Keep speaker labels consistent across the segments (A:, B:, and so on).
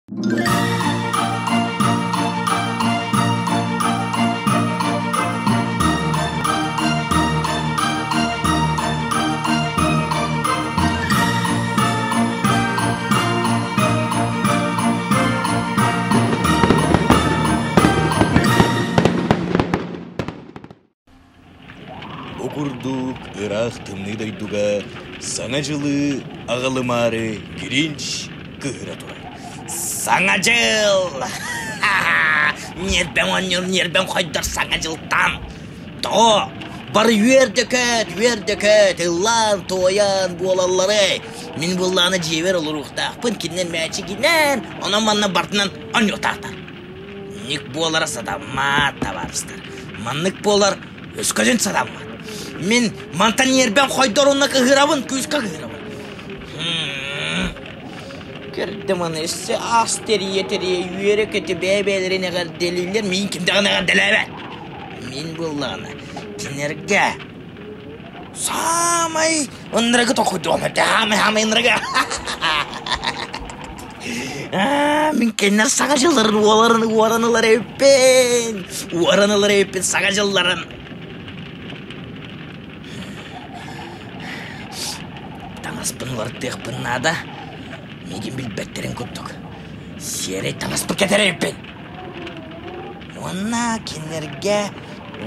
A: Бу курдук ыраах тымныы дойдуга Саҥа дьылы аҕалымаары Гринч кыыһыра турар. Саҥа дьыл! Ньиэрбэм оонньуур, ньиэрбэм хойдор Саҥа дьылтан! Тоҕо? Бары үөр да көт, үөр да көт, ыллаан-туойан буолалларый. Мин буоллаҕына дьиэбэр олоруохтаахпын, кинилэр мээчигинэн, онон-манна бардынан оонньуохтаахтар. Маннык буолара сатаммат, табаарыстар. Маннык буолар өскөтүн сатаммат. Мин мантан ньиэрбэм хойдор уонна кыһырабын, күүскэ кыһырабын. Көрдө маны өссө аас тэрийэ-тэрийэ үөрэ-көтө бэйэ-бэйэлэрин эҕэрдэлииллэр, миин ким даҕаны эҕэрдэлээбэт. Мин буоллаҕына кинилэргэ саамай ынырыгы толкуйдуом этэ, саамай-саамай ынырыгы. Мин кинилэр саҥа дьылларын уоларын уоран ылар эбиппин. Уоран ылар эбиппин саҥа дьылларын. Таҥаспын уларытыахпын наада. Миигин билбэттэрин курдук. Сиэрэй таҥаспын кэтэр эбиппин. Уонна кинилэргэ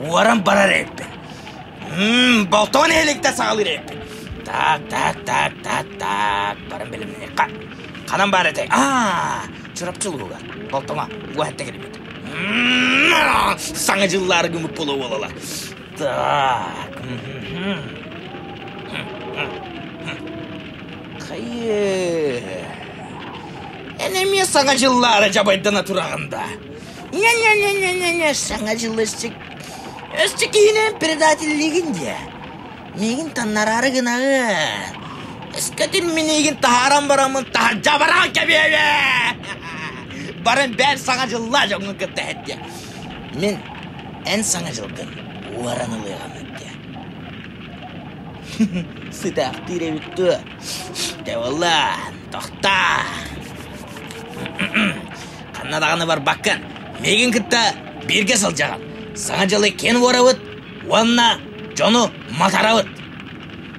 A: уоран барар эбиппин. Болтон иһиликтэ саҕалыыр эбиппин. Так, так, так, так, так, баран бэлэмнэниэххэ. Ханан баар этэй? Аа, Чурапчы улууһугар. Болтоҥо, уоһатта кэлбит. Саҥа дьыллаары гыммыт буола буолалар. Так. Хайы. Эн эмиэ саҥа дьыллаары дьабайдана тураҕын да. Не-не-не-не-не-не, саҥа дьыл өссө өссө киһинэн предателлиигин диэ. Миигин таннараары гынаҕын. Өскөтүн мин эйигин таһааран бараммын таһырдьа баран кэбиэбэ! Баран бэйэм саҥа дьыллаа дьоҥҥун кытта эһэттиэ. Мин эн саҥа дьылгын уоран ылыаҕым диэ. Сытаахтыыр эбит дуо? Дьэ буолла, тохтоо. Ханна даҕаны барбаккын. Миигин кытта бииргэ сылдьаҕын. Саҥа дьылы киэн уорабыт, Уонна дьону матарабыт.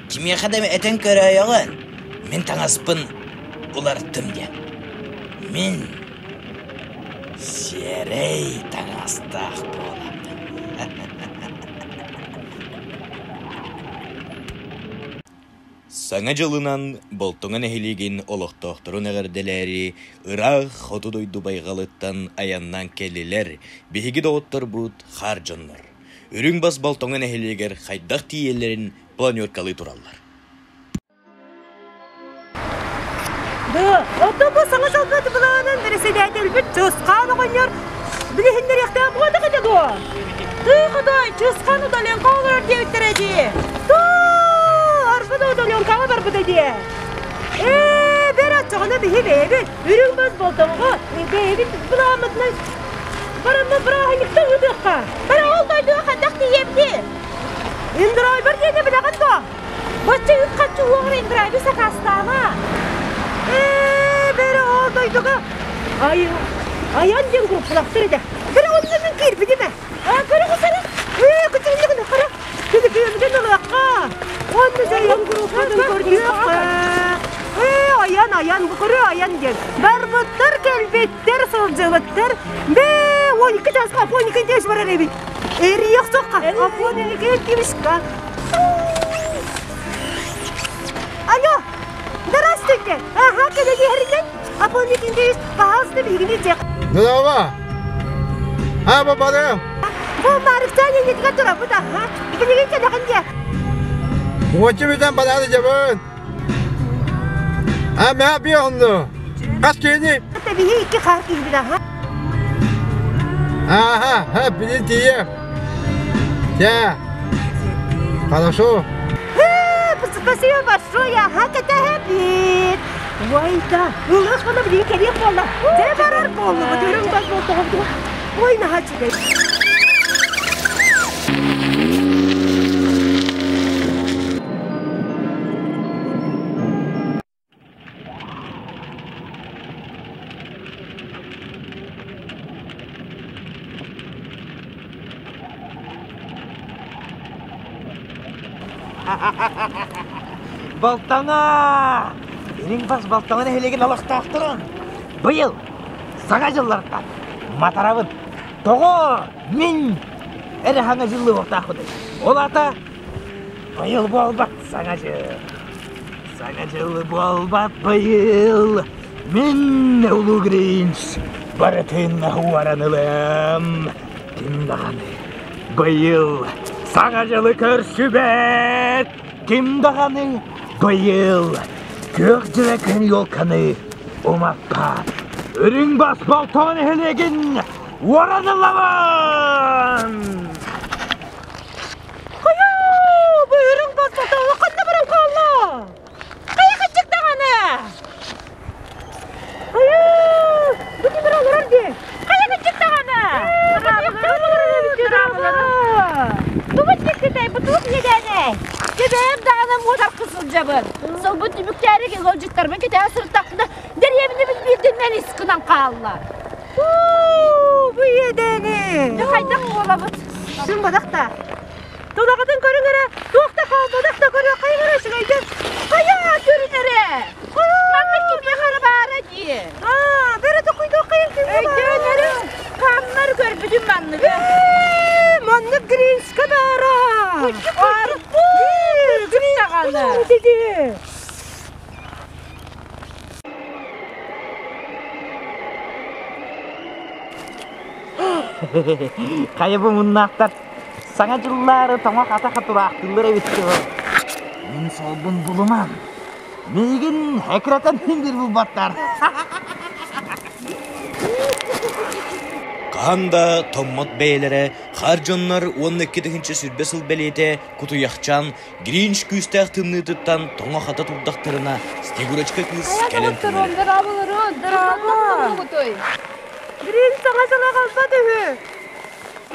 A: Кимиэхэ да этэн көрөөйөҕүн, мин таҥаспын уларыттым диэн. Мин сиэрэй таҥастаах буолабын. Саҥа дьылынан Болтоҥо нэһилиэгин олохтоохторун эҕэрдэлээри ыраах хоту дойду байҕалыттан айаннаан кэллилэр биһиги доҕотторбут хаар дьоннор. Үрүҥ Бас Болтоҥо нэһилиэгэр хайдах тиийэллэрин планеркалыы тураллар.
B: Да, оттон бу саҥа сылга былаанын бэрэссэдээтэлбит Чысхаан оҕонньор билиһиннэриэхтээх буолбатах этэ дуо? Тыы хотой, Чысхаан удаленка олорор диэбиттэрэ дии. Туу, арбыт удаленкаҕа барбыта дии. Ээ, бэр оччоҕуна биһи бэйэбит Үрүҥ Бас Болтоҥоҕо бэйэбит былааммытынан Бараммыт бырааһынньыкта ыытыахха.
C: Бары ол дойдуга хайдах тиийэбитий?
B: Индрайвер диэни билэҕин дуо? Бачча үп-харчы уоҕар индрайвер сакаастаама. Ээ, бэрэ ол дойдуга ай айан диэн группалахтар этэ. Бэрэ онно мин киирбитим ээ.
C: Аа, көрө сары.
B: Ээ, күчүннүгүн хара. Түлүпүөмүтүн ылыахха. Онно дьайан группатын көрдүөххэ. Ээ, айан, айан, бу көрө айан диэн. Барбыттар, кэлбиттэр, сылдьыбыттар. Бээ, 12 часка Афоника здесь барар эбит. Эриэх сокка, Афоника кимишка. Алло, здравствуйте. Ага, кэлэги Афоник Индеевич, пожалуйста, биһигини дьэ.
D: Здорово. А, бабарым.
B: Бу Марыкчаан иннитигэр турабыт, аха. Билигин кэлэҕин дьэ.
D: Уочу бүтэн бараары дьабын. А, мэ би онну. Хас киһини?
B: Биһи икки хаар киһибит, аха.
D: Ага, ха, билин тиийэ. Чэ. Хорошо.
B: Спасибо большое, аха, кэтэһэбит. Ой, да, ыллах гына билигин кэлиэх буолла. Дьэ барар буоллубут, үрүҥ бас буолтоҕум. Ой, наһаа үчүгэй.
A: Балтаҥа! Ириҥ бас Балтаҥа нэһилиэгин олохтоохторун быйыл Саҥа дьыллартан матарабын. Тоҕо мин эрэ саҥа дьыллыахтаахпыный? Ол аата быйыл буолбат Саҥа дьыл. Саҥа дьыл буолбат быйыл. Мин Улуу Гринч барытын уоран ылыам. Ким даҕаны быйыл Саҥа дьылы көрсүбэт. Ким даҕаны быйыл күөх дьүрэкэн елканы умаппат. Үрүҥ бас Болтоон нэһилиэгин уоран ылабын!
B: Хайа, бу үрүҥ бас Болтооҥҥо ханна баран хаалла? Хайа кыччык даҕаны! Хайа, бу тимир олорор дии. Хайа кыччык даҕаны!
C: Тугу дьиктитэй, бу туох иэдээнэй? Кэбээм даҕаны муодаркы сылдьабын. Сылбыт түмүктээри ыалдьыттарбын кэтэһэ сырыттахпына, дэриэбинэбит биирдинэн ис гынан хаалла.
B: Бу иэдээни!
C: Дьэ хайдах буолабыт?
B: Син бадах да. Тулаҕытын көрүҥ эрэ, туох да хаалбатах да көрүө, хайа эрэ үчүгэйдик.
C: Хайа көрүн эрэ! Манна кимиэхэ эрэ баара дии.
B: Аа, бэрэ токуйдуох хайын кимҥэ
C: Өйдөөн эрэ, ханнар көрбүтүм манныгы.
B: Ээ, маннык Гринчка баара.
C: Даҕаны.
A: Хайа бу муннаахтар саҥа дьыллаары тоҥо-хата хатураахтыыллар эбит дуо? Мин суолбун булуман. Миигин экирэтэн биир булбаттар.
E: Хаһан да томмот бэйэлэрэ хаар дьоннор уонна 2020 сыл бэлиэтэ Кутуйахчаан Гринч күүстээх тымныытыттан тоҥо-хата турдахтарына Снегурочка кыыс кэлэн көмөлөһөр.
B: Гринч саҥа дьыла аҕалбат үһү.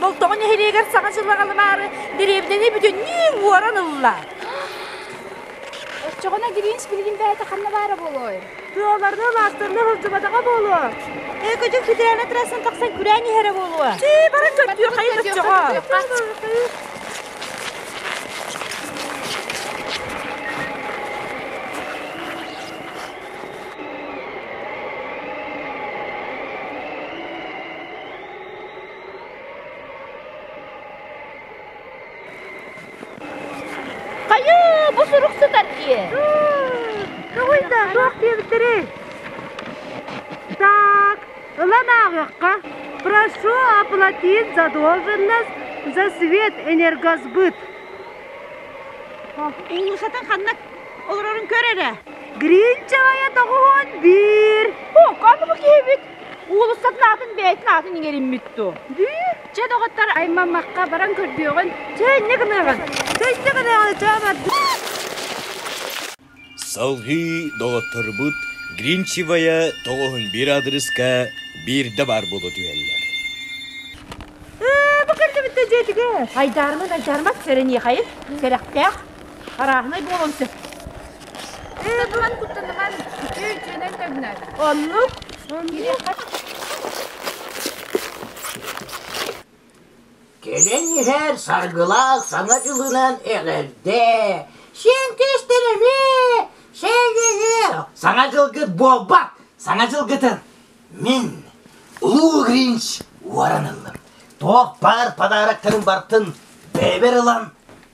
C: Болтоҕо нэһилиэгэр саҥа дьыла аҕалымаары дэриэбинэни бүтүннүү уоран ылла.
F: Оччоҕуна Гринч билигин бэйэтэ ханна баара буолуой?
B: Тыаларны лаастарны сылдьыбатаҕа буолуо.
C: Ээ, көтүк федеральнай трассаны тахсан күрээн иһэрэ буолуо.
B: Чии, баран көрдүөххэйин оччоҕо.
C: Хайыы, бу сурук сытар дии.
B: Тоҕуйда, туох диэбиттэрий? Так, ылан ааҕыахха. Прошу оплатить задолженность за свет энергосбыт.
C: Уулуссатын ханна олорорун көр эрэ.
B: Гринчевая 91.
C: О, аны бу киһибит уулуссатын аатын бэйэтин аатын иҥэриммит дуу?
F: Чэ, доҕоттор, аймаммакка баран көрдүөҕүн.
B: Чэ, инньэ гыныаҕын. Чэ, инньэ гыныаҕын, чаамар.
E: Салгыы доҕотторбут Гринчевая 91 аадырыска биирдэ баар буола түһэллэр.
B: Ээ, бу кэллибит да дьиэтигэр.
C: Айдаармын, айдаармат, сэрэниэхэйин, сэрэхтээх, арааһынай буолуон сөп.
F: Куттаныман, куттаныман, үтүө үтүөнэн төгнөр.
B: Оннук.
A: Кэлэн иһэр саргылаах Саҥа дьылынан эҕэрдэ! Сиэн кыыстар эмиэ! Сэ-э-э! Саҥа дьылгыт буолбат! Саҥа дьылгытын мин, Улуу Гринч, уоран ыллым. Туох баар подароктарын бартын бэйэбэр ылан,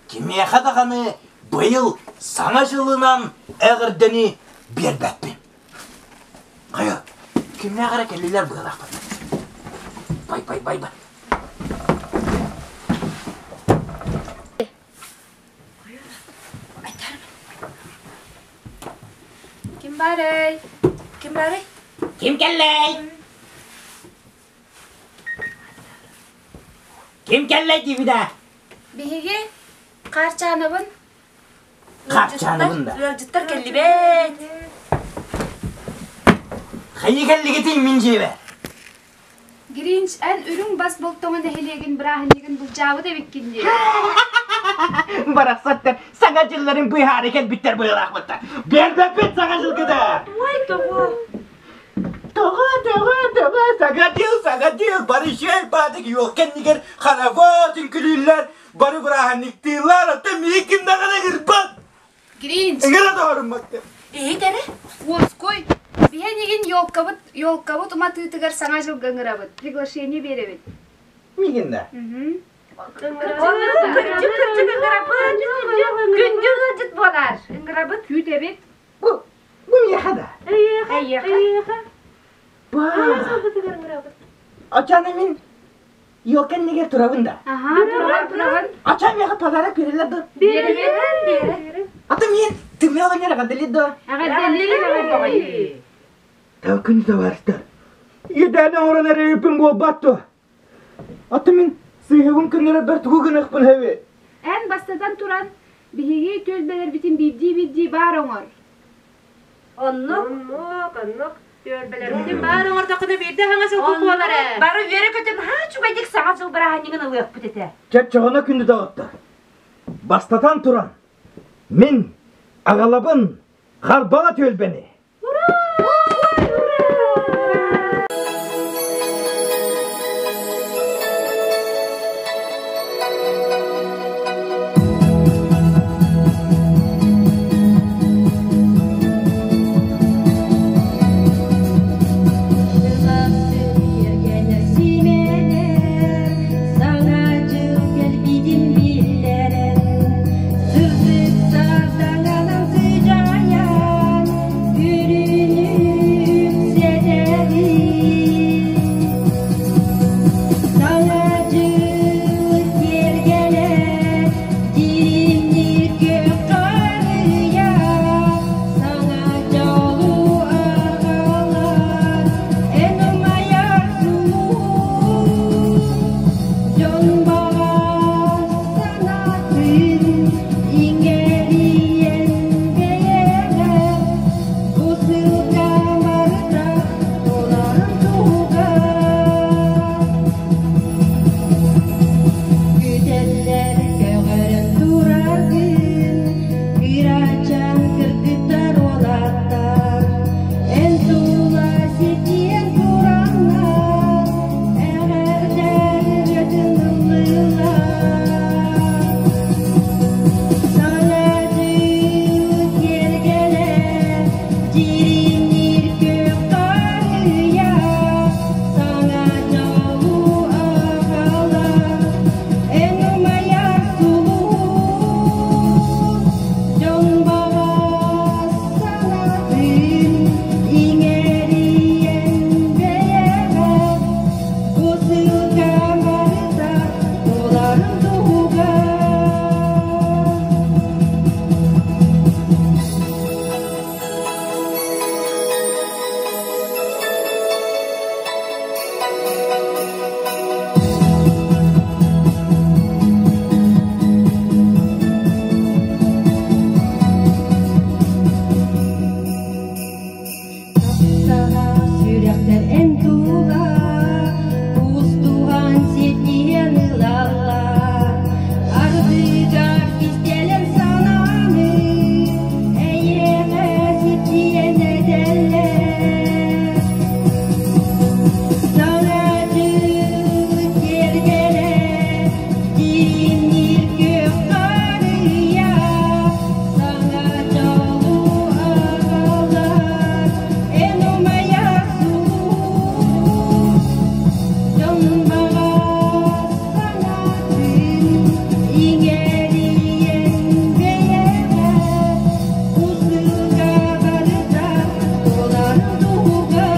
A: кимиэхэ даҕаны быйыл Саҥа дьылынан эҕэрдэни биэрбэппин. Хайа, кимнээх эрэ кэллилэр быһыылаахпыт. Бай, бай, бай, бай.
F: Ким баарый? Ким баарый?
A: Ким кэллэй? Ким кэллэй диибин ээ?
F: Биһиги Хаарчаанабын.
A: Хаарчаанабын да.
C: Ыалдьыттар кэллибэт.
A: Хайыы кэллигитий мин дьиэбэ?
F: Гринч, эн үрүҥ бас Болтоҥо нэһилиэгин бырааһынньыгын былдьаабыт эбиккин дии.
A: Барахсаттар саҥа дьылларын быыһаары кэлбиттэр быһыылаахпыттар. Биэрбэппит саҥа дьылгыта!
B: Ой, тоҕо?
A: Тоҕо, тоҕо, тоҕо, саҥа дьыл, саҥа дьыл, бары шел баадык юол кэннигэр хоровод үҥкүлүүллэр,
G: Бары бырааһынньыктыыллар, оттон миигин ким даҕаны ыҥырбат.
F: Гринч.
G: Ыҥыра доҕоруммакка.
C: Иһит эрэ.
F: Уоскуй. Биһэн игин елкабыт, елкабыт уматыытыгар саҥа дьылга ыҥырабыт. Приглашение биэрэбит.
A: Миигин да?
C: Кырдьык, кырдьык ыҥырабыт. Күндү ыалдьыт буолар.
F: Ыҥырабыт, күүтэбит.
A: Бу, бу миэхэ да?
F: Эйиэхэ.
A: Оччоҕуна мин елка иннигэр турабын да?
F: Аха, турабын, турабын.
A: Оччоҕо миэхэ подарок береллэр дуо?
F: Биэрэбит, биэрэбит.
A: Ата миэн тымныы оҕонньор эҕэрдэлиир дуо?
F: Эҕэрдэлиир, эҕэрдэлиир.
G: Тыл күн табаарыстар. Иэдээн оҥорон эрэ ыыппын буолбат дуо? Ата мин сыыһабын көннөрөрбөр тугу гыныахпын сөбүй?
F: Эн бастатан туран, биһиги түөлбэлэрбитин биирдии-биирдии баар оҥор.
B: Оннук. Оннук, оннук. Түөлбэлэрбитин баар оҥордоххуна биирдэ саҥа сыл буолар ээ.
C: Бары үөрэ-көтө наһаа үчүгэйдик саҥа дьыл бырааһынньыгын ылыахпыт этэ.
G: Чаччоҕуна күндү доҕоттор. Бастатан туран, мин аҕалабын Харбала түөлбэни.
H: Саҥа дьыл кэлбитин биллэрэн, сырдык сардаҥанан сыдьаайан, үөрүүнү үксэтэбит. Саҥа дьыл киэргэлэ, дьиримниир күөх харыйа, саҥа дьолу аҕалар, эн умайар сулус. Дьон баҕа санаатын иҥэриэн бэйэҕэ, бу сылга барыта туоларын туһугар. Күтэллэр көҕөрөн тураргын, кырачаан кыргыттар уолаттар, эн тула сирдиэн тураннар, эҕэрдэ ырыатын ыллыыллар. Саҥа дьыл киэргэлэ, дьиримниир күөх харыйа, саҥа дьолу аҕалар, эн умайар сулус. Дьон баҕа санаатын иҥэриэн бэйэҕэ, бу сылга барыта туоларын туһугар. Таптаҕа сүрэхтэр эн тула кустуган сиэтиһэн ылаллар. Ардыгар кистэлэҥ санааны эйиэхэ сирдиэн этэллэр. Саҥа дьыл киэргэлэ, дьиримниир күөх харыйа, саҥа дьолу аҕалар, эн умайар сулус. Дьон баҕа санаатын иҥэриэн бэйэҕэ, бу сылга барыта туоларын туһугар.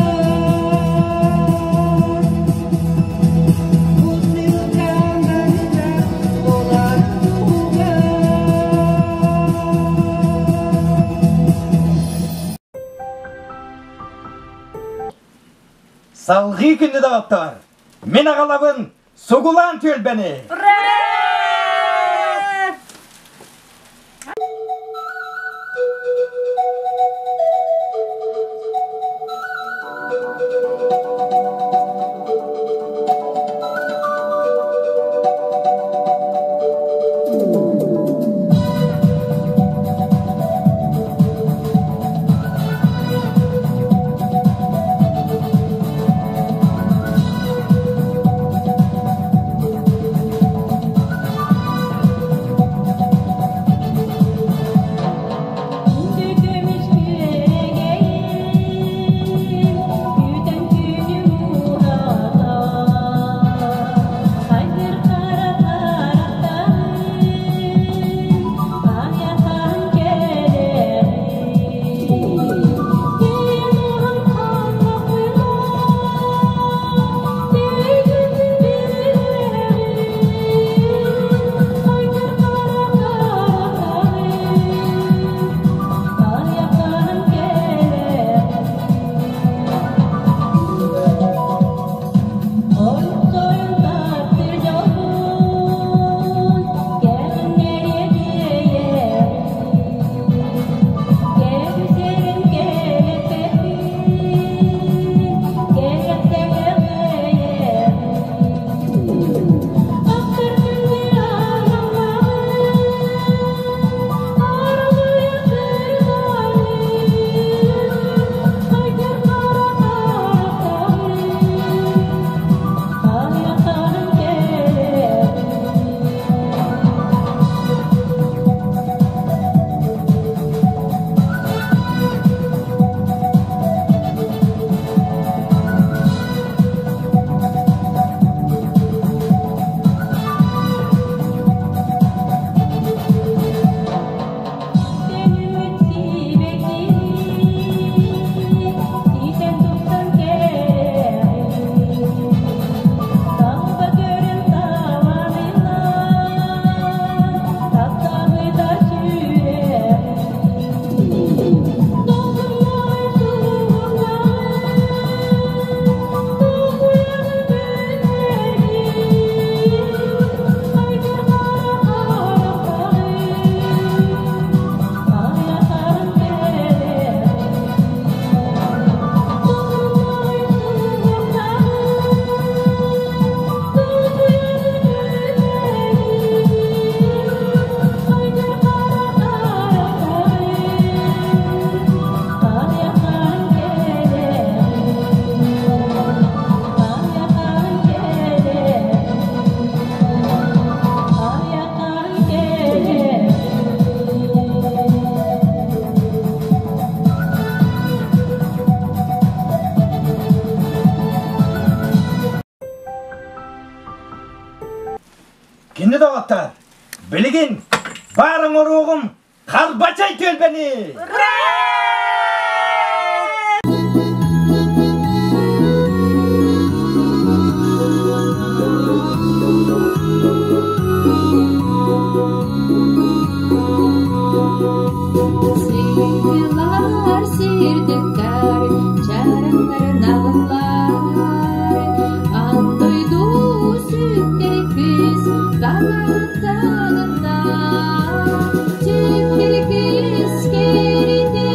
H: Бу сылга барыта туоларын туһугар.
G: Салҕыы күндү доҕоттор, мин аҕалабын Сугулаан түөлбэни! Күндү доҕоттор, билигин баар оҥоруоҕум Харбачай түөлбэни!
H: Сыылар сирдиктэр, чараҥнарын аҕыллар, Ан дойду сүктэр кыыс таҥаттанна, Түктэр кыыс кэритэ.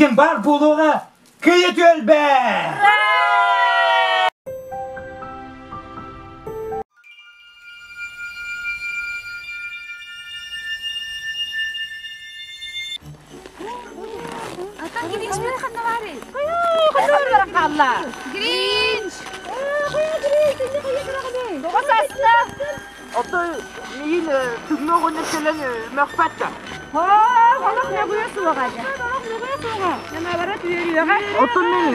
G: диэн баар буолуоҕа! Кыйы түөлбэ!
F: Atan Гринч мен ханна баарый?
C: Хаалла.
F: Гринч!
C: Тоҕо саста?
G: Отой миин тымны оҕонньор кэлэн мөхпөт да.
B: Олох мөҕүө суоҕа. Олох мөҕүө суоҕа. Ньамалара түөрүөҕэ.
G: Оттон мин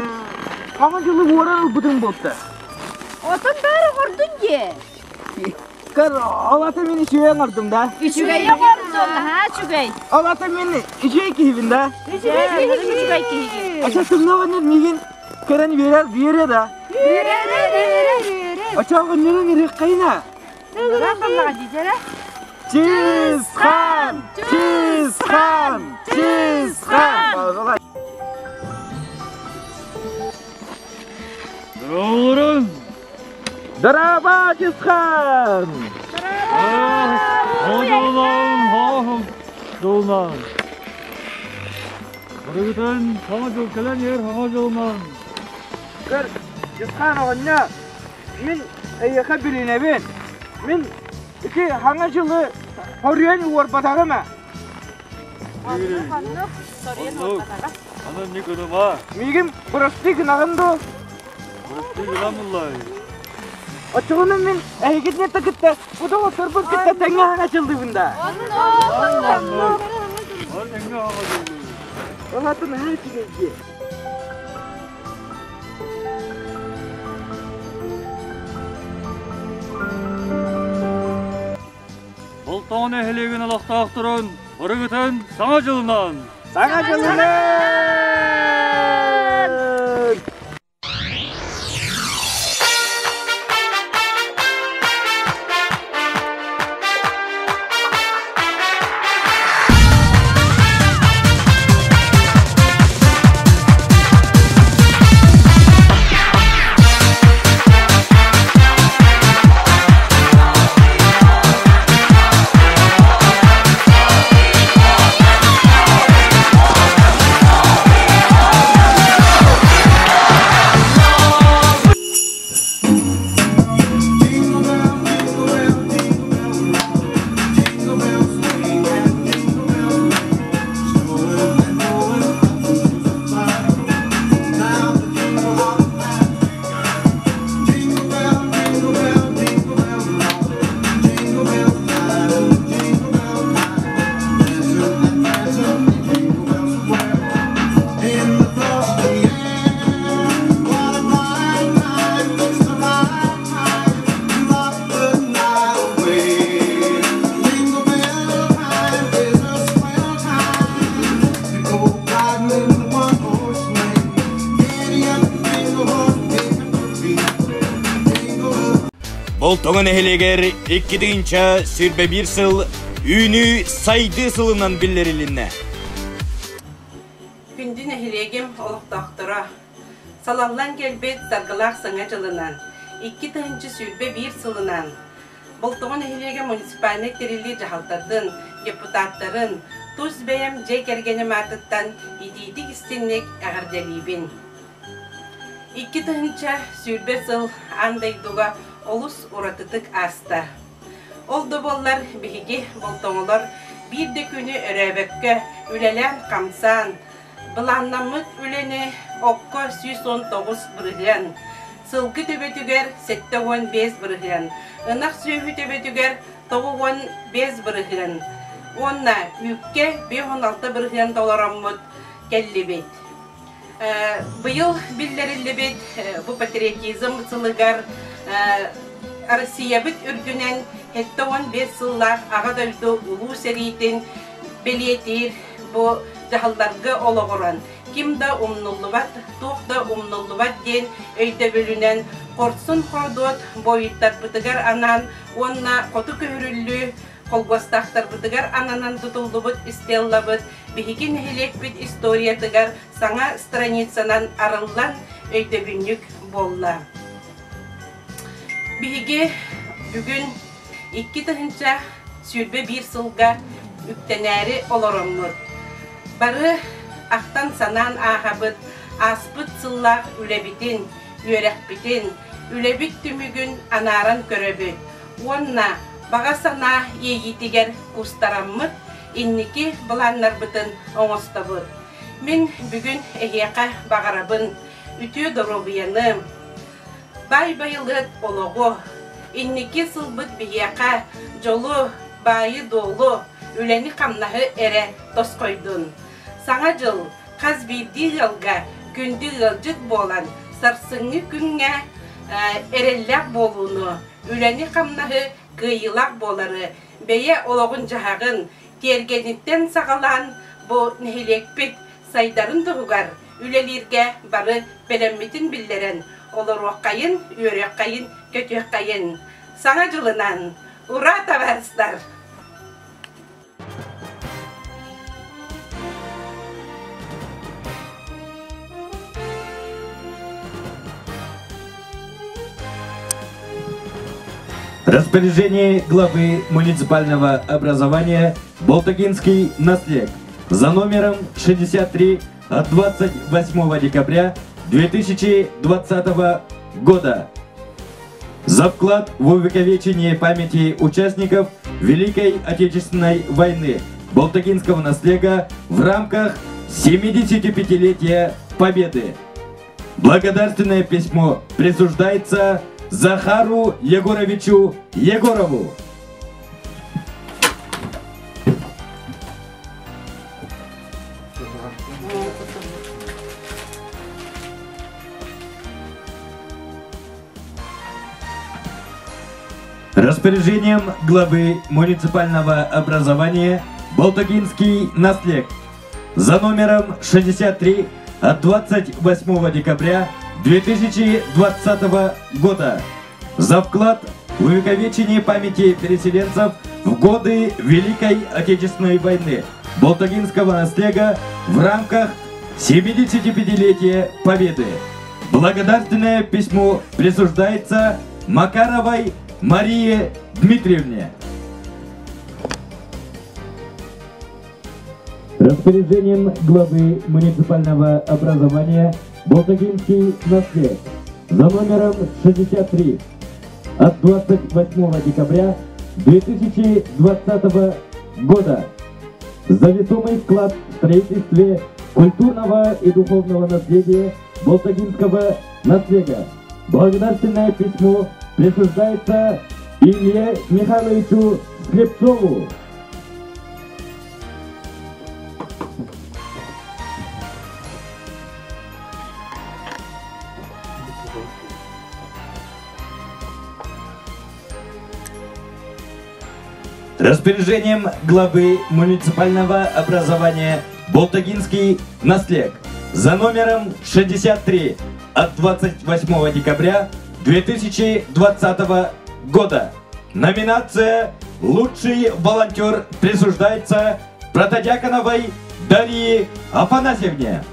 G: хаҥа дьылы уоран ылбытым буолта.
C: Отон баары оҥордун дии.
G: Көр, ол ата мин үчүгэй оҥордум да.
C: Үчүгэй оҥордун, наһаа үчүгэй.
G: Ол ата мин үчүгэй киһибин да.
C: Үчүгэй киһигин, үчүгэй киһигин.
G: Очо тымны оҕонньор миигин көрөн үөрэр, үөрэ да.
C: Үөрэр, үөрэр, үөрэр.
G: Очо оҕонньорун үөрүөххэйинэ. Чысхан! Чысхан! Чысхан!
I: Дорогорун!
G: Дороба, Чысхан!
I: Хоожолон, хоожолон. Барыгытын саҥа дьыл кэлэн иһэр саҥа дьылынан.
G: Көр, Чысхан оҕонньор, Мин эйиэхэ билинэбин. Мин ити хаҥа дьылы хоруйан уорбатаҕым ээ.
C: Ханнык, соруйан уорбатаҕа.
I: Аны не гыныма.
G: Миигин бырастыы гынаҕын дуо?
I: Бырастыы гынан буллай.
G: Оччоҕуна мин эһигитини кытта бу доҕотторбун кытта тэҥҥэ хаҥа дьыллыыбын да.
C: Оннук, оннук.
I: Ол тэҥҥэ хаҥа дьыллыыбын.
G: Ол атын наһаа үчүгэй дии.
I: Болтоҕо нэһилиэгин олохтоохторун барыгытын Саҥа дьылынан!
G: Саҥа дьылынан!
E: Болтоҥо нэһилиэгэр 2021 сыл үүнүү сайдыы сылынан биллэрилиннэ.
J: Күндү нэһилиэгим олохтоохторо, салаллан кэлбит саргылаах саҥа дьылынан, 2021 сылынан Болтоҥо нэһилиэгэ муниципальнай тэриллии дьаһалтатын, депутаттарын, тус бэйэм дьиэ кэргэним аатыттан итиитик-истиҥник эҕэрдэлиибин. 2020 сыл аан дойдуга олус уратытык ааста. Ол да буоллар биһиги болтоҥолор биир да күнү өрөөбөккө үлэлээн-хамсаан, былааннаммыт үлэни окко 119 бырыһыан, сылгы төбөтүгэр 75 бырыһыан, ынах сүөһү төбөтүгэр 95 бырыһыан уонна үүккэ 56 бырыһыан толороммут кэллибит. Быйыл биллэриллибит бу патриотизм сылыгар Россиябыт үрдүнэн 75 сыллаах Аҕа дойду Улуу сэриитин бэлиэтиир бу дьаһалларга олоҕуран ким да умнуллубат, туох да умнуллубат диэн өйдөбүлүнэн хорсун-хоодуот буойуттарбытыгар анаан уонна хоту көһөрүллүү холбуостаахтарбытыгар ананан тутуллубут стеллабыт биһиги нэһилиэкпит историятыгар саҥа страницанан арыллан өйдөбүнньүк буолла. Биһиги бүгүн 2021 сылга үктэнээри олороммут. Бары ахтан-санаан ааһабыт, ааспыт сыллаах үлэбитин, үөрэхпитин, үлэбит түмүгүн анааран көрөбүт уонна баҕа санаа иэйиитигэр куустараммыт инники былааннарбытын оҥостобут. Мин бүгүн эһиэхэ баҕарабын үтүө доруобуйаны, баай байылыат олоҕу, инники сылбыт биһиэхэ дьолу, баайы-дуолу, үлэни-хамнаһы эрэ тосхойдун. Саҥа дьыл хас биирдии ыалга күндү ыалдьыт буолан, сарсыҥҥы күҥҥэ эрэллээх буолууну, үлэни-хамнаһы кыайыылаах буолары, бэйэ олоҕун-дьаһаҕын тиэргэниттэн саҕалаан бу нэһилиэкпит сайдарын туһугар үлэлииргэ бары бэлэммитин биллэрэн олоруоххайын, үөрүөххэйин, көтүөххэйин. Саҥа дьылынан! Ура, табаарыстар!
K: Распоряжение главы муниципального образования Болтагинский наслег за номером 63 от 28 декабря 2020 года. За вклад в увековечение памяти участников Великой Отечественной войны Болтагинского наслега в рамках 75-летия Победы. Благодарственное письмо присуждается Захару Егоровичу Егорову. Распоряжением главы муниципального образования Болтагинский наслег за номером 63 от 28 декабря 2020 года за вклад в увековечение памяти переселенцев в годы Великой Отечественной войны Болтагинского наслега в рамках 75-летия Победы. Благодарственное письмо присуждается Макаровой Марии Дмитриевне. Распоряжением главы муниципального образования Болтагинский наслед за номером 63 от 28 декабря 2020 года за весомый вклад в строительстве культурного и духовного наследия Болтагинского наслега. Благодарственное письмо присуждается Илье Михайловичу Слепцову. Распоряжением главы муниципального образования Болтагинский наслег за номером 63 от 28 декабря 2020 года. Номинация «Лучший волонтер» присуждается Протодьяконовой Дарье Афанасьевне.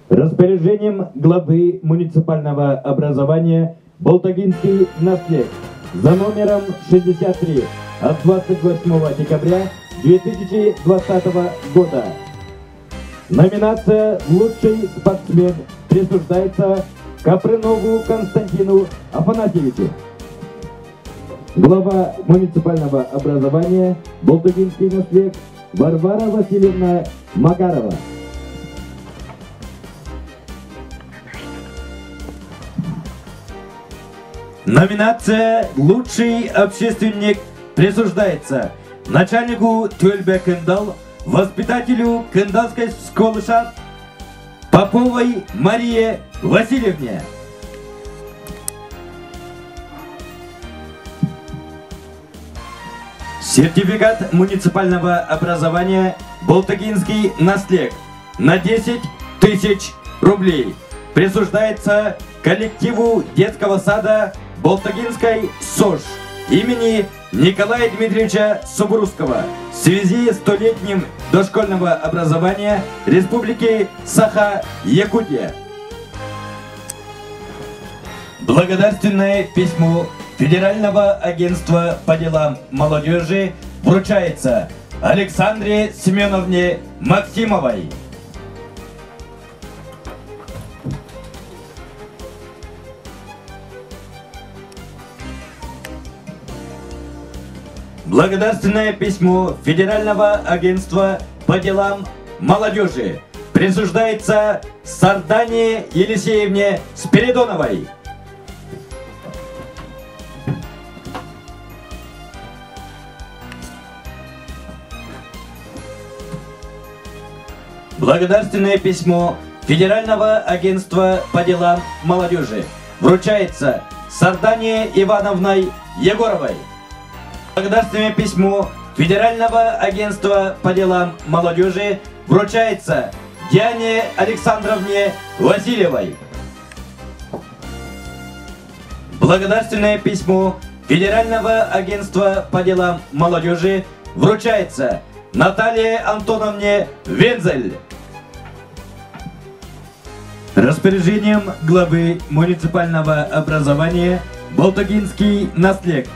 K: Распоряжением главы муниципального образования Болтагинский наслед за номером 63 от 28 декабря 2020 года. Номинация «Лучший спортсмен» присуждается Капрынову Константину Афанасьевичу. Глава муниципального образования Болтагинский наслед Варвара Васильевна Макарова. Номинация «Лучший общественник» присуждается начальнику Тюльбе Кындал, воспитателю Кындалской школы ШАТ Поповой Марии Васильевне. Сертификат муниципального образования «Болтагинский наслег» на 10 тысяч рублей присуждается коллективу детского сада Болтагинской СОЖ имени Николая Дмитриевича Субрусского в связи с столетним дошкольного образования Республики Саха-Якутия. Благодарственное письмо Федерального агентства по делам молодежи вручается Александре Семеновне Максимовой. Благодарственное письмо Федерального агентства по делам молодежи присуждается Сардане Елисеевне Спиридоновой. Благодарственное письмо Федерального агентства по делам молодежи вручается Сардане Ивановной Егоровой. Благодарственное письмо Федерального агентства по делам молодежи вручается Диане Александровне Васильевой. Благодарственное письмо Федерального агентства по делам молодежи вручается Наталье Антоновне Вензель. Распоряжением главы муниципального образования Болтогинский наслег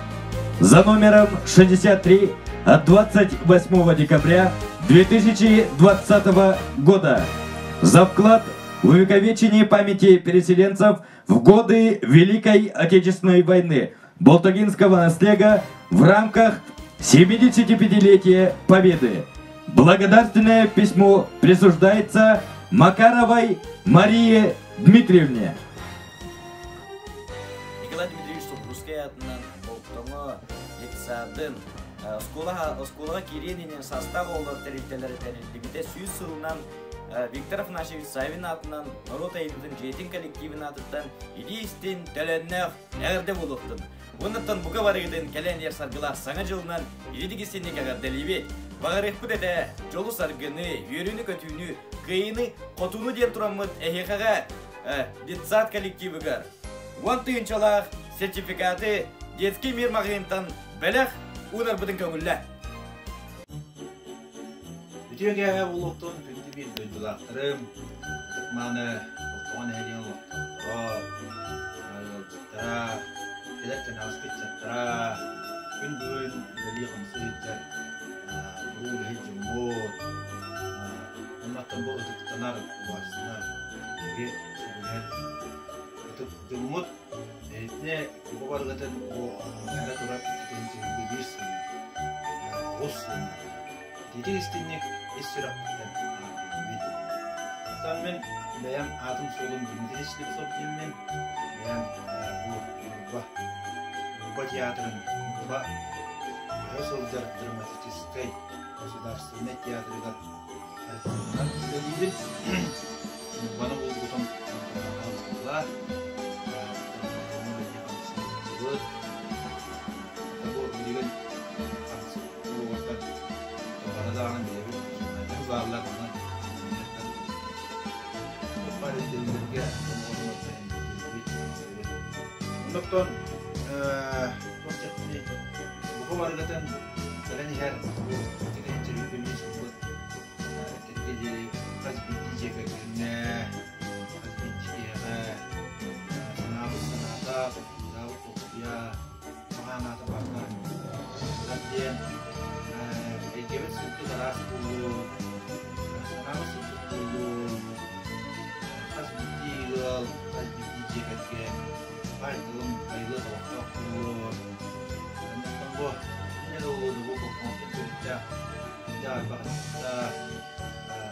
K: за номером 63 от 28 декабря 2020 года за вклад в увековечение памяти переселенцев в годы Великой Отечественной войны Болтогинского наслега в рамках 75-летия Победы. Благодарственное письмо присуждается Макаровой Марии Дмитриевне.
E: Николай Дмитриевич Субрусскай атынан Болтоҥо детсадын оскуолаҕа киириэн иннинэ састаах оҕолор тэрилтэлэрэ тэриллибитэ 100 сылынан Виктор Афанасьевич Савин аатынан норуот айымньытын дьиэтин коллективин аатыттан илии истин, төлөннөөх эҕэрдэ буолуохтун. Уоннаттан бука барыгытын кэлэн иһэр саргылаах саҥа дьылынан илидик истинник эҕэрдэлиибит. Баҕарыахпыт этэ дьолу-саргыны, үөрүүнү-көтүүнү, кыайыыны, хотууну диэн тураммыт эһиэхэҕэ детсад коллективыгар 10 тыһыынчалаах сертификаты Детский мир маҕаһыынтан бэлэх уунарбытын көҥүллэ.
L: Үтүө кээһэ буолуохтун күндү биир дойдулаахтарым, ытык-мааны Болтоҥо нэһилиэгин олохтоохторо, ыалдьыттара, кэлэр кэнэҕэс ыччаттара, күн бүгүн үлэлии-хамсыы сылдьар туруу үлэһит дьоммут, оннуттан бу ытыктанар, убаастанар биһиги сүгүрүйэр ытык дьоммут Итиннэ тугу барыгытын бу кэлэ турар икки биир сылынан, оҕус сылынан ититик истинник ис сүрэхпиттэн ааттыыбын. Оттон мин бэйэм аатым-суолум Дмитрий Слепцов диэммин, бэйэм бу Ньурба, Ньурба театрын Ньурба көһө сылдьар драматическай государственнай театрыгар артыыһынан үлэлиибин. Ньурбаны булбутум буолла. Бу билигин бары даҕаны бэйэбит бааллар онон бары ирдэбиллэргэ Оннуктан туох диэхпиний бука барыгытын кэлэн иһэр бу ити Этэргэ диэри хас биирдии дьиэ кэргэҥҥэ, хас биирдии киһиэхэ санаабыт санаата, толкуйдаабыт толкуйа, баҕа санаата барыта ылар диэн эйгэбит сырдык араас буолуо, санаабыт сырдык буолуо, хас биирдии ыал, хас биирдии дьиэ кэргэн баай тылым айылыат олохтоох буолуо. Оннуктан бу инньэ да буолуо бу болҕомтон төрүттээх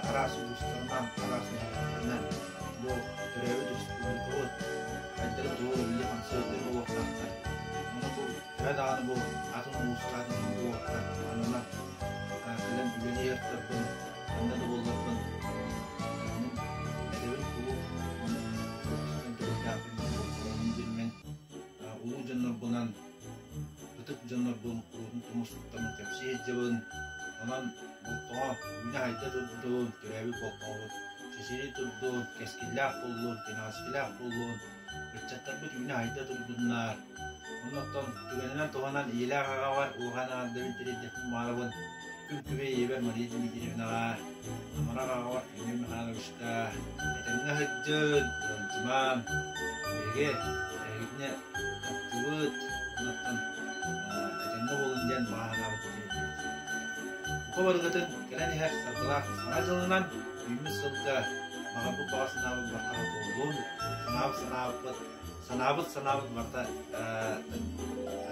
L: араас улуустарынан, араас нэһилиэктэринэн бу төрөөбүт республикабыт хайдары тугу үлэлии-хамсыы сылдьар буолуохтаахтар. Онно бу төһө даҕаны бу атын улууска, атын буолуохтар ананан кэлэн үлэлии сылдьарбын, ханна да буолларбын мин этэбин куруук төрүттээхпин диэн улуу дьоннорбунан ытык дьоннорбун куруутун тумус туттаммын кэпсии сылдьабын. Онон Болтоҥо үүнэ-сайда турдун, төрөөбүт Болтоҥобут чэчирии турдун, кэскиллээх буоллун, кэнэҕэскилээх буоллун, ыччаттарбыт үүнэ-сайда турдуннар. Оннуттан түгэнинэн туһанан ийэлээх аҕабар улахан аҕардарбын тириэрдиэхпин баҕарабын. Күн күбэй ийэбэр Мария Дмитриевнаҕа, амарах аҕабар Күннүк Михайловичка этэҥҥэ сылдьын, ыалдьымаҥ, биһиги эһигини таптыыбыт, оннуттан этэҥҥэ буолун диэн баҕа санаабыт тиэрдибит. Бука барыгытын кэлэн иһэр саргылаах Саҥа дьылынан үүммүт сылга баҕарбыт баҕа санаабыт барыта туоллун, санаабыт санаабыт санаабыт санаабыт барыта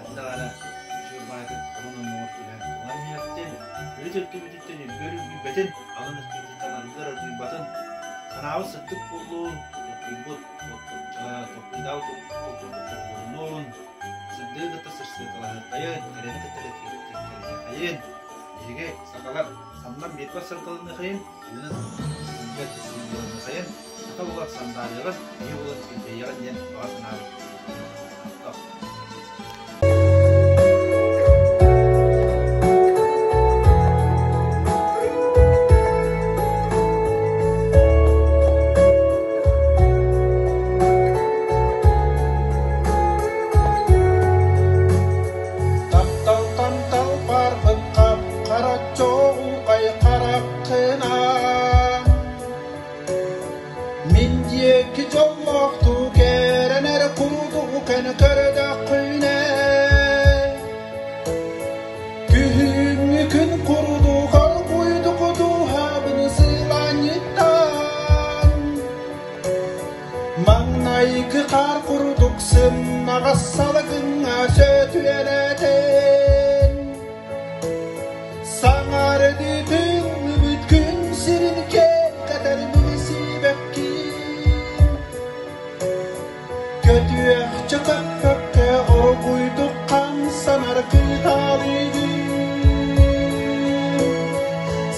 L: хайдах эрэ үчүгэй баайдык онон оннугар түһэн туолан иһиэхтин, үрүт өттүбүтүттэн үргүөр үргүйбэтин, алын өттүбүтүттэн аргыар аргыйбатын, санаабыт сырдык буоллун, толкуйбут толкуйдаабыт толкуйбут толкуйдунун, сырдыгы кытта сырсыакалаһыаххайын, кэрэни кытта кэккэлэһиэххэйин, биһиги сахалар самнан биэрбэт саргыланыахайын, үүнэн сылдьар сылдьыаныахайын, саха буолан сандаарыаҕын, киһи буолан килбэйиэҕин диэн баҕа санаабыт.
M: Тапталтан талбарбыт хап-хара чоҕулхай хараххынан Мин диэки дьоллоохтук эрэнэр курдук эн көрдөххүнэ Күһүҥҥү күн курдук оргуйдук дууһабын сылаанньыттан Маҥнайгы хаар курдук сымнаҕас салгыҥҥа сөтүөлэтэн Саҥардыы тыллыбыт күн сирин кэккэтэр билсибэккин Көтүөхчэ көппөккө оргуйдук хамсанар кыталыгын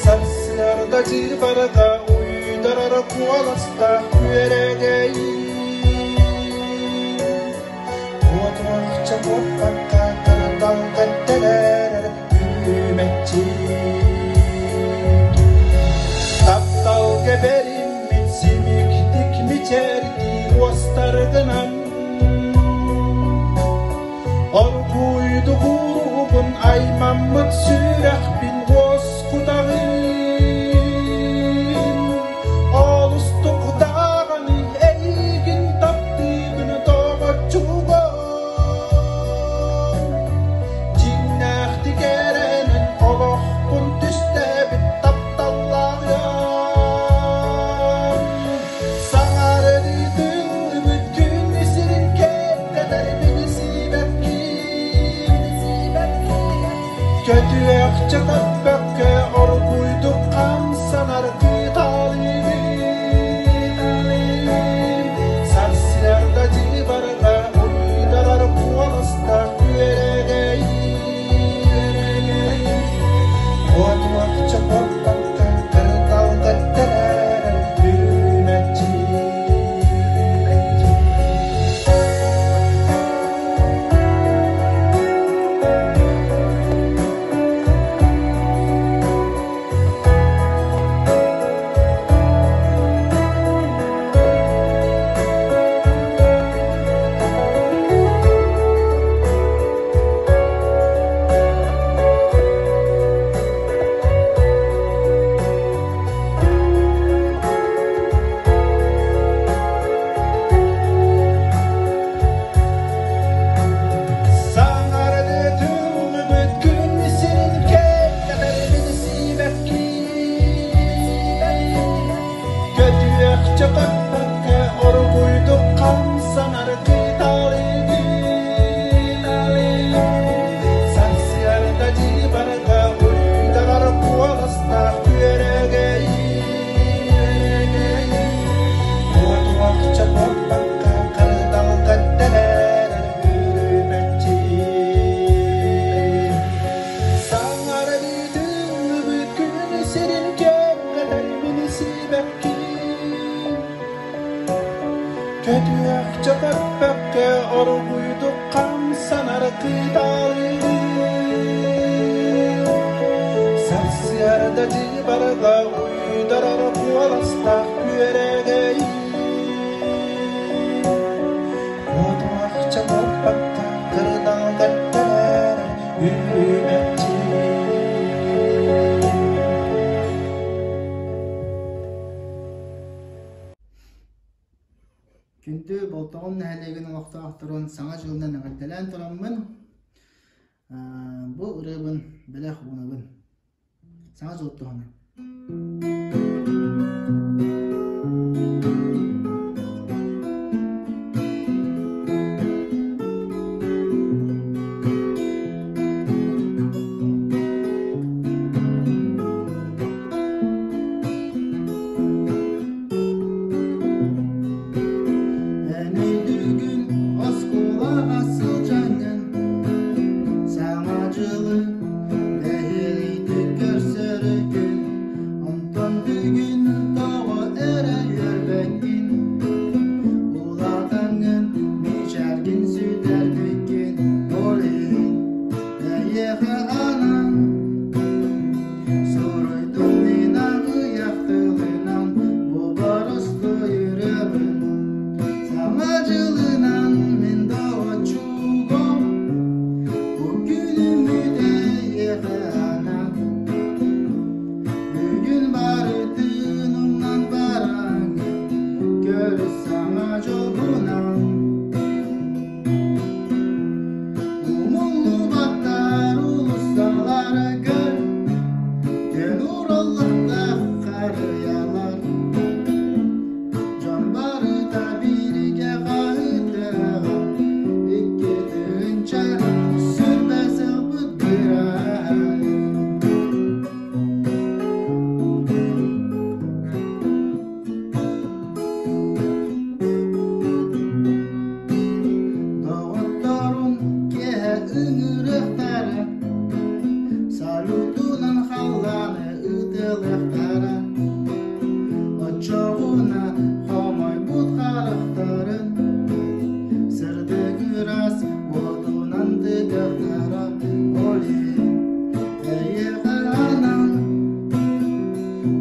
M: Сарсыарда дьыбарга уйдарар куоластаах күөрэгэйин Куотуохча куоппакка кырдалга тэлээрэр үрүмэччи Тапталга бэриммит симиктик мичээрдии уостаргынан Оргууйдук ууруубун аймаммыт сүрэхпин уоскутаҕын Олустук даҕаны эйигин таптыыбын тоҕоччугун Дьиҥнээхтик эрэнэн олохпун түстээбит тапталлааҕым Саҥарыы тыллыбыт күн сирин кэккэтэр билсибэккин Көтүөхчэ көппөккө оргууйдук хамсанар кыталыгын Сарсыарда дьыбарга уйдарар куоластаах күөрэгэй Куотуохча куоппакка кырдалга тэлээрэр үрүмэччи Саҥарыы тыллыбыт күн сирин кэккэтэр билсибэккин Көтүөхчэ көппөккө оргууйдук хамсанар кыталыгын Сарсыарда дьыбарга уйдарар куоластаах күөрэгэй Куотуохча куоппакка кырдалга тэлээрэр үрүмэччи Саҥарыы тыллыбыт күн сирин кэҥэтэр билсибэккин Көтүөхчэ көппөккө оргууйдук хамсанар кыталыгын Сарсыарда дьыбарга уйдарар куоластаах күөрэгэй Куотуохча куоппакка кырдалга тэлээрэр үрүмэччи.
L: Болтоҕом нэһилиэгин олохтоохторун Саҥа дьылынан эҕэрдэлээн тураммын, бу ырыабын бэлэх уунабын. Саҥа дьыл туһунан. Эн өйдүүгүн оскуолаҕа сылдьаҥҥын Саҥа дьылы бэһиэлэйдик көрсөргүн Онтон бүгүн тоҕо эрэ үөрбэккин Улаатаҥҥын мичээргин сүтэрбиккин Ол иһин эйиэхэ анаан Суруйдум мин аҕыйах тылынан бу боростуой ырыабын Саҥа дьылынан мин доҕоччугум бу күнүммүт эйиэхэ анаан Бүгүн барытын умнан бараҥҥын көрүс саҥа дьолгунан Умуллубаттар уулуссаларыгар Тэн ураллахтаах харыйалар Дьон барыта бииргэ хаһыытыаҕа Икки тыһыынча сүрбэ сылбыт быраһа. Доҕотторун киэһэ ыҥырыахтара, салютунан халлааны ыытыалыахтара. Оччоҕуна хомойбут харахтарын сырдык ыраас уотунан тыгыахтара. Ол иһин эйиэхэ анаан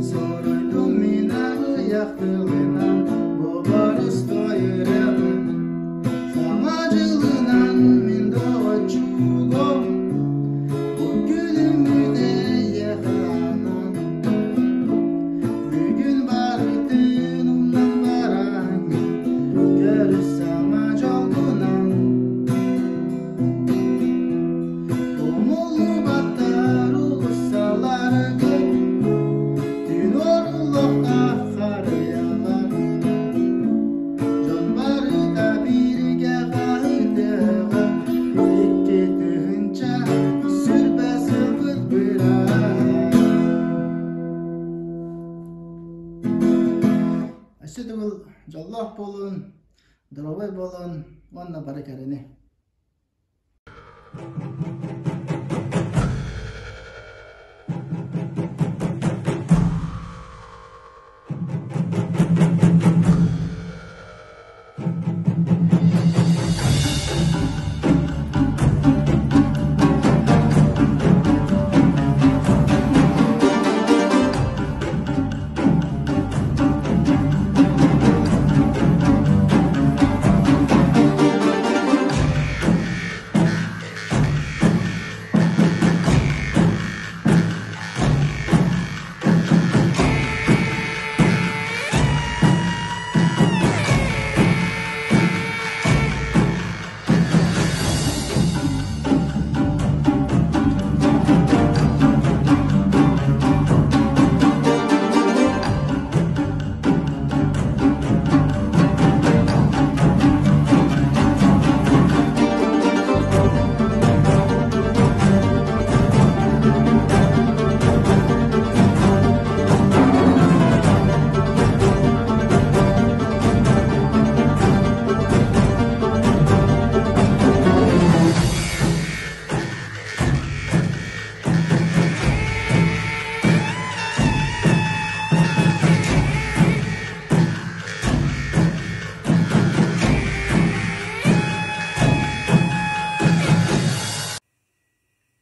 L: Суруйдум мин аҕыйах тылынан, бу боростуой ырыабын. Саҥа дьылынан мин доҕоччугум, бу күнүммүт эйиэхэ анаан. Бүгүн барытын умнан бараҥҥын, көрүс саҥа дьолгунан. Умуллубаттар уулуссаларгын, Түүн оруллохтоох харыйалар. Дьон барыта бииргэ хаһыытыаҕа, Икки тыһыынча сүрбэ сылбыт быраһа. Өссө төгүл дьоллоох буолун, доруобай буолун уонна бары кэрэни.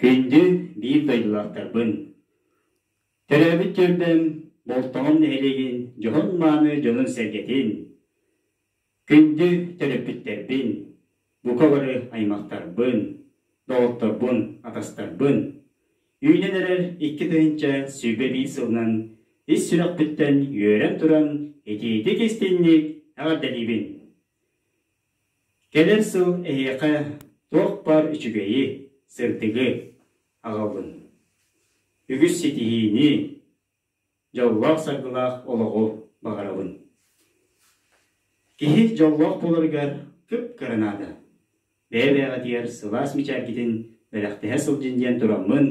N: Күндү биир дойдулаахтарбын! Төрөөбүт түөлбэм Болтоҥом нэһилиэгин дьоһун-мааны дьонун-сэргэтин, күндү төрөппүттэрбин, бука бары аймахтарбын, доҕотторбун, атастарбын үүнэн эрэр 2021 сылынан ис сүрэхпиттэн үөрэн туран итиитик истиҥник эҕэрдэлиибин! Кэлэр сыл эһиэхэ туох баар үчүгэйи, сырдыгы аҕаллын. Үгүс ситиһиини, дьоллоох-саргылаах олоҕу баҕарабын. Киһи дьоллоох буоларыгар кып-кыра наада. Бэйэ-бэйэҕитигэр сылаас мичээргитин бэлэхтэһэ сылдьын диэн тураммын,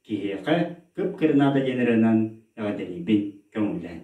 N: киһиэхэ кып-кыра наада диэн ырыанан эҕэрдэлиибин көҥүллээн.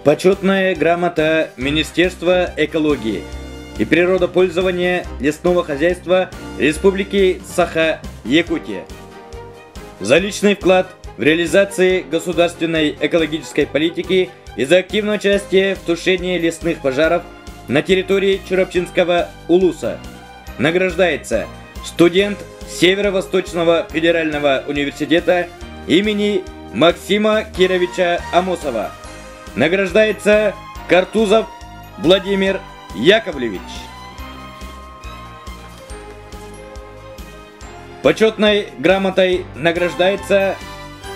K: Почетная грамота Министерства экологии и природопользования лесного хозяйства Республики Саха-Якутия. За личный вклад в реализации государственной экологической политики и за активное участие в тушении лесных пожаров на территории Чурапчинского улуса награждается студент Северо-Восточного федерального университета имени Максима Кировича Амосова. Награждается Картузов Владимир Яковлевич. Почетной грамотой награждается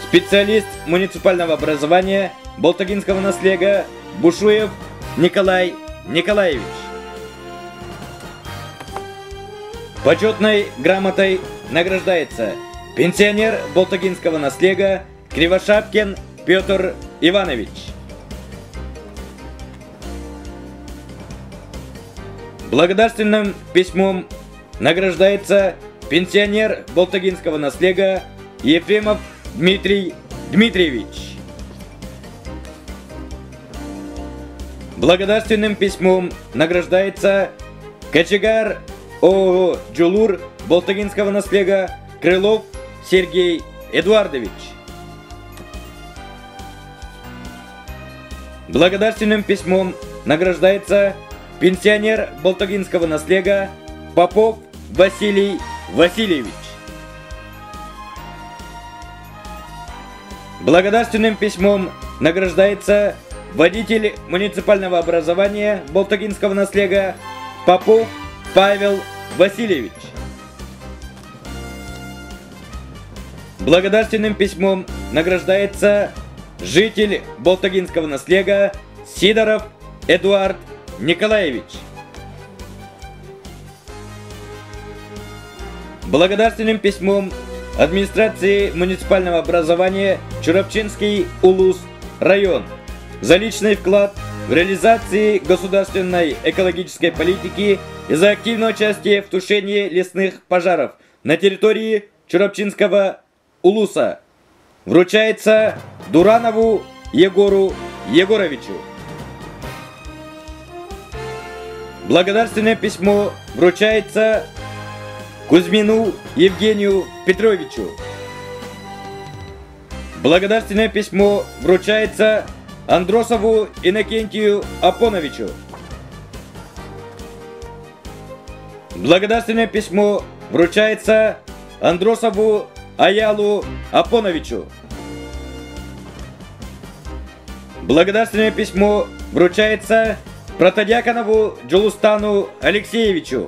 K: специалист муниципального образования Болтагинского наслега Бушуев Николай Николаевич. Почетной грамотой награждается пенсионер Болтагинского наслега Кривошапкин Петр Иванович. Благодарственным письмом награждается пенсионер Болтагинского наслега Ефремов Дмитрий Дмитриевич. Благодарственным письмом награждается кочегар ООО «Джулур» Болтагинского наслега Крылов Сергей Эдуардович. Благодарственным письмом награждается пенсионер Болтагинского наслега Попов Василий Васильевич. Благодарственным письмом награждается водитель муниципального образования Болтагинского наслега Попов Павел Васильевич. Благодарственным письмом награждается житель Болтагинского наслега Сидоров Эдуард Николаевич. Благодарственным письмом администрации муниципального образования Чурапчинский Улус район за личный вклад в реализации государственной экологической политики и за активное участие в тушении лесных пожаров на территории Чурапчинского Улуса. Вручается Дуранову Егору Егоровичу. Благодарственное письмо вручается Кузьмину Евгению Петровичу. Благодарственное письмо вручается Андросову Иннокентию Апоновичу. Благодарственное письмо вручается Андросову Аялу Апоновичу. Благодарственное письмо вручается Протодьяконову Джулустану Алексеевичу.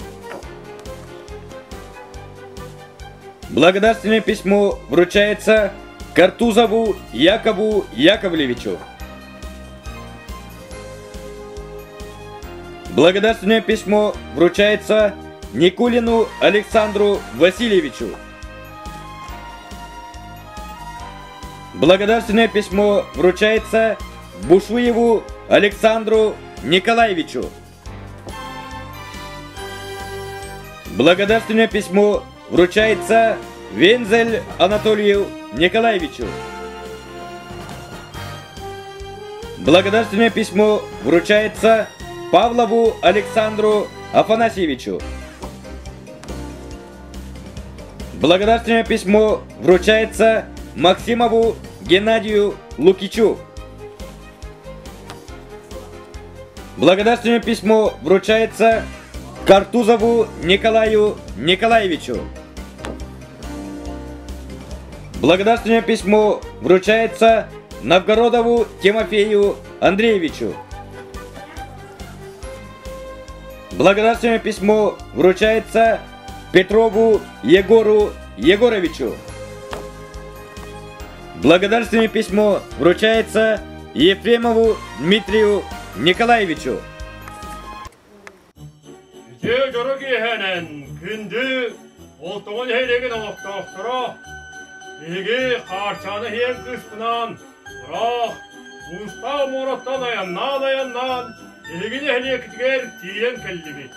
K: Благодарственное письмо вручается Картузову Якову Яковлевичу. Благодарственное письмо вручается Никулину Александру Васильевичу. Благодарственное письмо вручается Бушуеву Александру Николаевичу. Благодарственное письмо вручается Вензель Анатолию Николаевичу. Благодарственное письмо вручается Павлову Александру Афанасьевичу. Благодарственное письмо вручается Максимову Геннадию Лукичу. Благодарственное письмо вручается Картузову Николаю Николаевичу. Благодарственное письмо вручается Новгородову Тимофею Андреевичу. Благодарственное письмо вручается Петрову Егору Егоровичу. Благодарственное письмо вручается Ефремову Дмитрию Николаевичу.
O: Үтүө дьоро киэһэнэн күндү Олтоҕо нэһилиэгин олохтоохторо биһиги Хаарчаана иһиэн кыыспынаан ыраах Уустаах муораттан айаннаан-айаннаан биһиги нэһилиэккитигэр тиийэн кэллибит.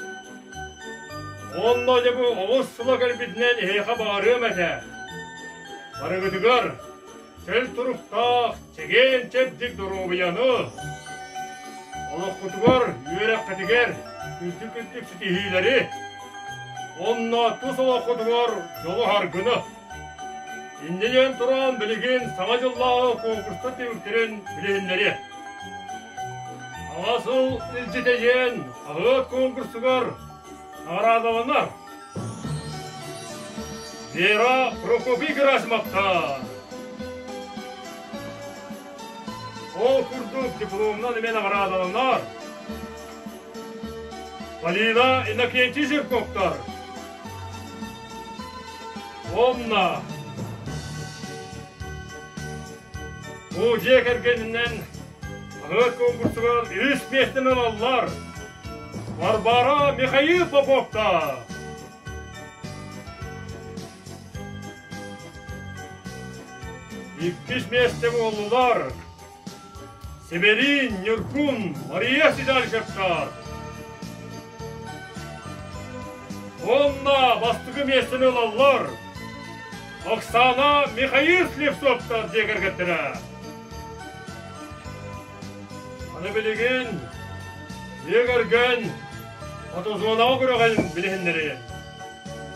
O: Уонна дьэ бу оҕус сыла кэлбитинэн эһиэхэ баҕарыам этэ. Барыгытыгар чөл туруктаах, чэгиэн-чэбдик доруобуйаны, олоххутугар, үөрэххитигэр үрдүк-үрдүк ситиһиилэри, уонна тус олоххутугар дьолу-саргыны. Инньэ диэн туран билигин Саҥа дьыллааҕы конкурстар түмүктэрин билиһиннэриэ. Саҥа сыл илдьитэ диэн хаһыат конкурсугар наҕараадаланар. Вера Прокопий Герасимовтар. Ол курдук дипломунан эмиэ наҕараадаланар. Полина Иннокентий Жирковтар. Онно бу дьиэ кэргэнинэн хаһыат конкурсугар үс миэстэни ылаллар. Варвара Михаил Поповтар. Иккис миэстэ буоллулар Северин Ньургун Мария Сидальшевтар. Онно бастакы миэстэни ылаллар Оксана Михаил Слепцовтар дьиэ кэргэттэрэ. Аны билигин дьиэ кэргэн фотозонаҕа күрэҕин билиһиннэриэн.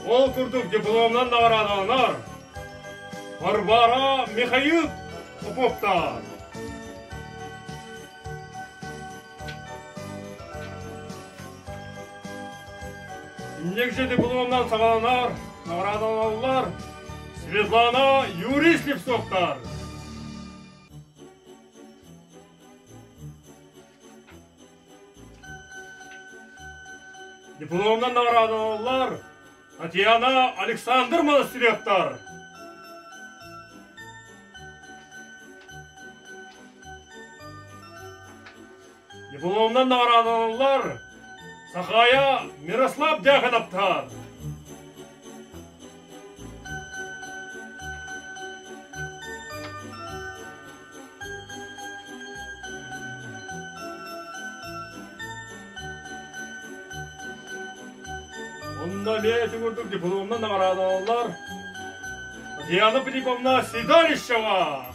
O: Ол курдук дипломунан наҕараадаланар Варвара Михаил Поповтар. Инники дипломунан саҕаланар наҕараадаланаллар Светлана Юрий Слепцовтар. Дипломунан наҕараадаланаллар Татьяна Александр Монастыревтар. Дипломунан наҕараадаланаллар Сахая Мирослав Дьяконовтар. Онно эмиэ ити курдук дипломунан наҕараадаланаллар Татьяна Филипповна Седалищева.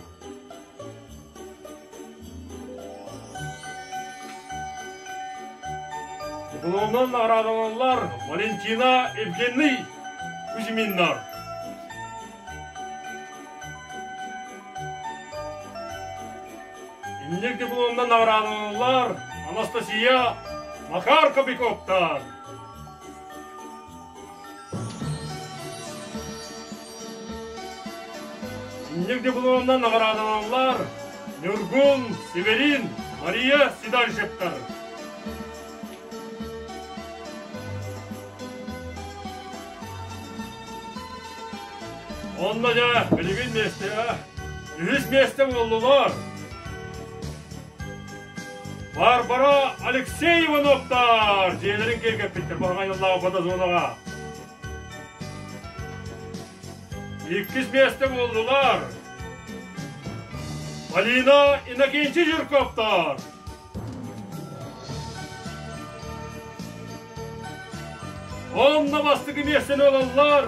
O: Дипломунан наҕараадаланаллар Валентина Евгений Кузьминнар. Инник дипломунан наҕараадаланаллар Анастасия Макар Кобяковтар. Инник дипломунан наҕараадаланаллар Ньургун, Северин, Мария Седальщиктар. Онно дьэ, билигин миэстэҕэ үһүс миэстэ буоллулар. Барбара Алексей Ивановтар дьиэлэрин киэргэппиттэр Баһаҕайыллаах фотозонаҕа. Иккис миэстэ буоллулар. Полина Иннокентий Жирковтар. Онно бастакы миэстэни ылаллар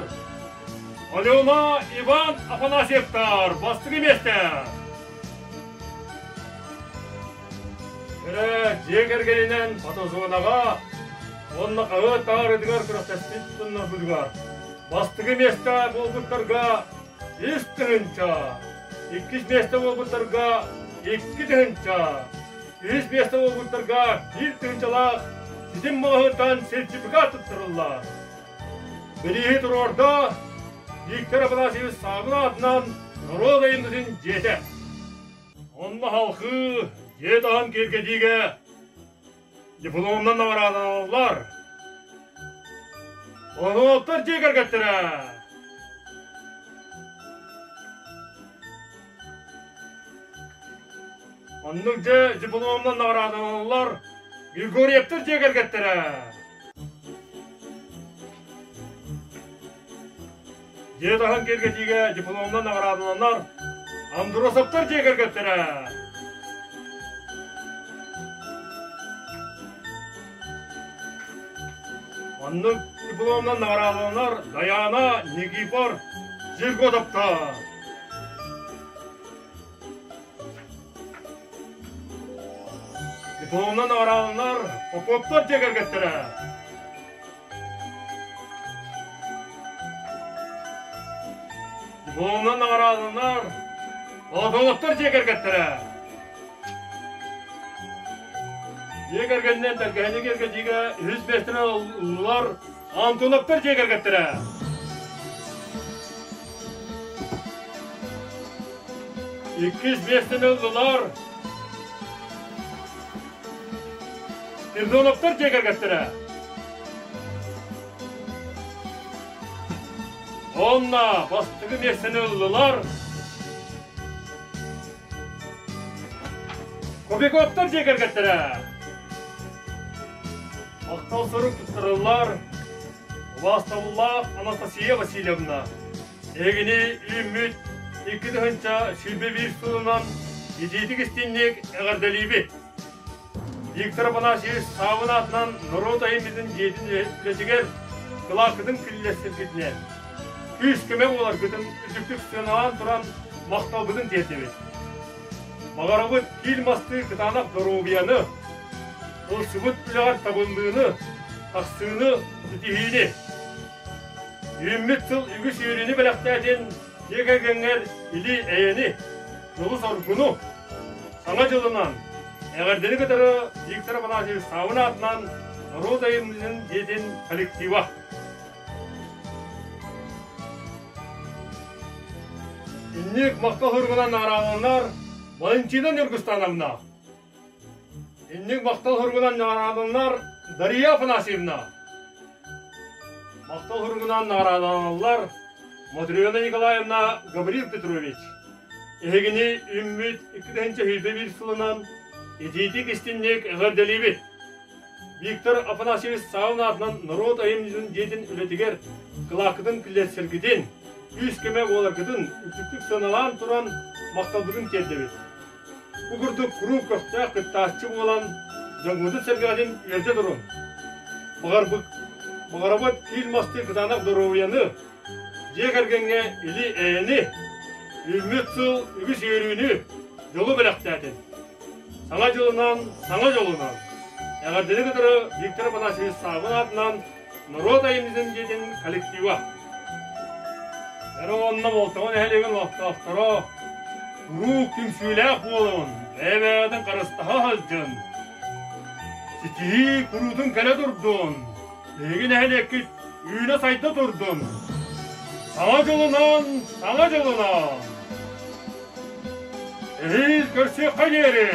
O: Алена Иван Афанасьевтар бастакы миэстэ. Эрэ дьиэ кэргэнинэн фотозонаҕа уонна хаһыат таарытыгар күрэхтэспит дьоннорбутугар бастакы миэстэ буолбуттарга 3 тыһыынча, иккис миэстэ буолбуттарга 2 тыһыынча, үһүс миэстэ буолбуттарга 1 тыһыынчалаах ситим маҕаһыынтан сертификат туттарыллар. Бирииһи туруорда Виктор Афанасьевич Саабын аатынан норуот айымньытын дьиэтэ. Онно халхыы дьиэ таһын киэргэтиигэ дипломунан наҕараадаланаллар. Оһуоттар дьиэ кэргэттэрэ. Оннук дьэ дипломунан наҕараадаланаллар Григорьевтар дьиэ кэргэттэрэ. Дьиэ таһын киэргэтиигэ дипломунан наҕараадаланар Андросовтар дьиэ кэргэттэрэ. Оннук дипломунан наҕараадаланар Дайаана Никифор Жирготовтар. Дипломунан наҕараадаланар Поповтар дьиэ кэргэттэрэ. Дипломунан наҕараадаланар Платоновтар дьиэ кэргэттэрэ. Дьиэ кэргэнинэн тэлгэһэни киэргэтиигэ үһүс миэстэни ыллылар Антоновтар дьиэ кэргэттэрэ. Иккис миэстэни ыллылар Спиридоновтар дьиэ кэргэттэрэ. Онно бастакы миэстэни ыллылар Кобяковтар дьиэ кэргэттэрэ. Махтал сурук туттарыллар Убаастабыллаах Анастасия Васильевна, эһигини үүммүт 2021 сылынан итиитик истинник эҕэрдэлиибит! Виктор Афанасьевич Саабын аатынан норуот айымньытын дьиэтин үлэтигэр кылааккытын киллэрсэргитинэн, күүс-көмө буоларгытын үрдүктүк сыаналаан туран махталбытын тиэрдэбит. Баҕарабыт киил мастыы кытаанах доруобуйаны, ылсыбыт үлэҕэр табыллыыны, тахсыыны, ситиһиини. Үүммүт сыл үгүс үөрүүнү бэлэхтээтин, дьиэ кэргэҥҥэр или-эйэни, дьолу-соргуну, Саҥа дьылынан эҕэрдэни кытары Виктор Афанасьевич Саввин аатынан норуот айымньытын дьиэтин коллектива. Инник махтал суругунан наҕараадаланар Валентина Ньургустановна. Инник махтал суругунан наҕараадаланар Дария Афанасьевна. Махтал суругунан наҕараадаланаллар Матрена Николаевна Гаврил Петрович. Эһигини үүммүт 2021 сылынан итиитик истинник эҕэрдэлиибит! Виктор Афанасьевич Саввин аатынан норуот айымньытын дьиэтин үлэтигэр кылааккытын киллэрсэргитин, күүс-көмө буоларгытын үрдүктүк сыаналаан туран махталбытын тиэрдэбит. Бу курдук куруук көхтөөх кыттааччы буолан дьоҥҥутун-сэргэҕитин үөрдэ турун. Баҕарабыт киил мастыы кытаанах доруобуйаны, Дьиэ кэргэҥҥэ или-эйэни, үүммүт сыл үгүс үөрүүнү, дьолу бэлэхтээтин. Саҥа дьылынан, саҥа дьолунан! Эҕэрдэни кытары Виктор Афанасьевич Саввин аатынан норуот айымньытын дьиэтин коллектива. Эр уонна Болтоҥо нэһилиэгин олохтоохторо куруук түмсүүлээх буолун, бэйэ-бэйэтин харыстаһа сылдьын. Ситиһии куруутун кэлэ турдун! Биһиги нэһилиэккит үүнэ-сайда турдун! Саҥа дьылынан, саҥа дьылынан! Эһиил көрсүөххэ диэри!